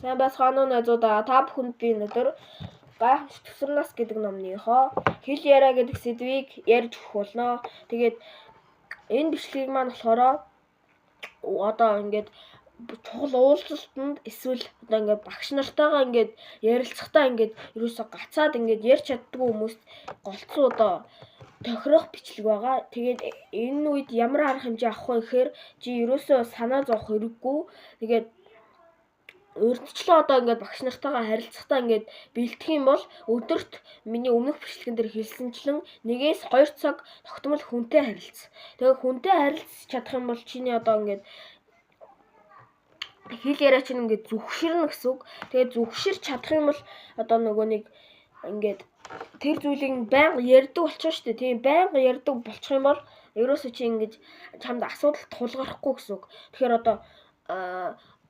Сайн байцгаана уу, найзуудаа. Та бүхэнд би өнөөдөр "Гайхамшигт өсвөр нас" гэдэг номныхоо хэл яриа гэдэг сэдвийг ярьж өгөх болно. Тэгээд энэ бичлэгийг маань болохоор одоо ингээд чухал уулзалтанд эсвэл одоо ингээд багш нартайгаа ингээд ярилцахдаа ингээд ерөөсөө гацаад ингээд ярьж чаддаггүй хүмүүст голцсон одоо тохирох бичлэг байгаа. Тэгээд энэ үед ямар арга хэмжээ авах вэ гэхээр чи ерөөсөө санаа зовох хэрэггүй. Тэгээд урьдчилан одоо ингээд багш нартайгаа харилцахдаа ингээд бэлтгэх юм бол өдөрт миний өмнөх бичлэгэн дээр хэлсэнчлэн 1-2 цаг тогтмол хүнтэй харилц. Тэгээ хүнтэй харилцаж чадах юм бол чиний одоо ингээд хэл яриа чинь ингээд зүгширнэ гэсэн үг. Тэгээ зүгширч чадах юм бол одоо нөгөө нэг ингээд тэр зүйлийг байнга ярьдаг болчихно шүү дээ. Тийм, байнга ярьдаг болчих юм бол ерөөсөө чи ингэж чамд асуудал тулгархгүй гэсэн үг. Тэгэхээр одоо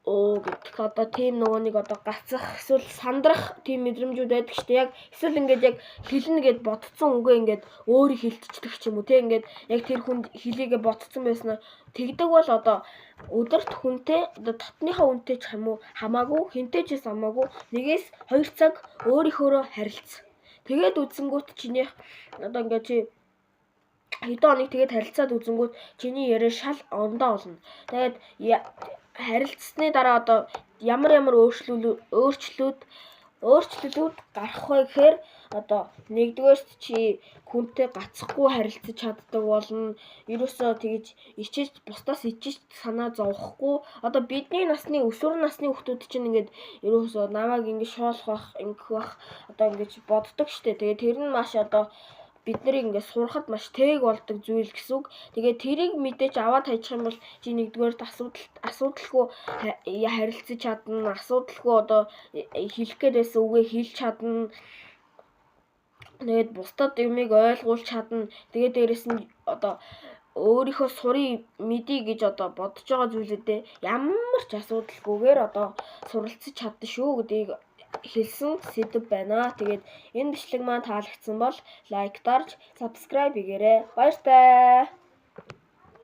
оо гэдэг одоо тийм нөгөө нэг одоо гацах эсвэл сандрах тийм мэдрэмжүүд байдаг шүү дээ. Яг эсвэл ингээд яг хэлнэ гэд бодцсон үгээ ингээд өөрийг хэлчихдэг ч юм уу, те, ингээд яг тэр хүнд хэлийгээ бодцсон байснаа тэгдэг бол одоо өдөрт хүнтэй, одоо дотныхоо хүнтэй ч юм уу хамаагүй, хэнтэй ч хамаагүй 1-2 цаг өөрийнхөөрөө харилц. Тэгээд үзэнгүүт чинийх одоо ингээд чи хэдэн хоног тэгээд харилцаад үзэнгүүт чиний яриа шал ондоо болно. Тэгээд харилцсаны дараа одоо ямар ямар өөрчлөлүүд гарах вэ гэхээр одоо нэгдүгээрт чи хүнтэй гацхгүй харилцаж чаддаг болно. Ерөөсөө тэгэж ичиж, бусдаас ичиж санаа зовхгүй. Одоо бидний насны, өсвөр насны хүүхдүүд чинь ингээд ерөөсөө намайг ингэж шоолох бах, ингэх бах, одоо ингэж боддог штэ. Тэгээд тэр нь маш одоо бид нарыг ингээд сурахад маш тээг болдог зүйл гэсэн үг. Тэгээд тэрийг мэдээж аваад хайчих юм бол чи нэгдүгээрт асуудалгүй харилцаж чадна, асуудалгүй одоо хэлэх гээд байсан үгээ хэлж чадна. Тэгээд бусдад юмыг ойлгуулж чадна. Тэгээд дээрэс нь одоо өөрийнхөө сурыг мэдье гэж одоо бодож байгаа зүйлүүдээ ямар ч асуудалгүйгээр одоо суралцаж чадна шүү гэдгийг хэлсэн сэдэв байна. Тэгээд энэ бичлэг маань таалагдсан бол like дарж, subscribe хийгээрэй. Баяртай.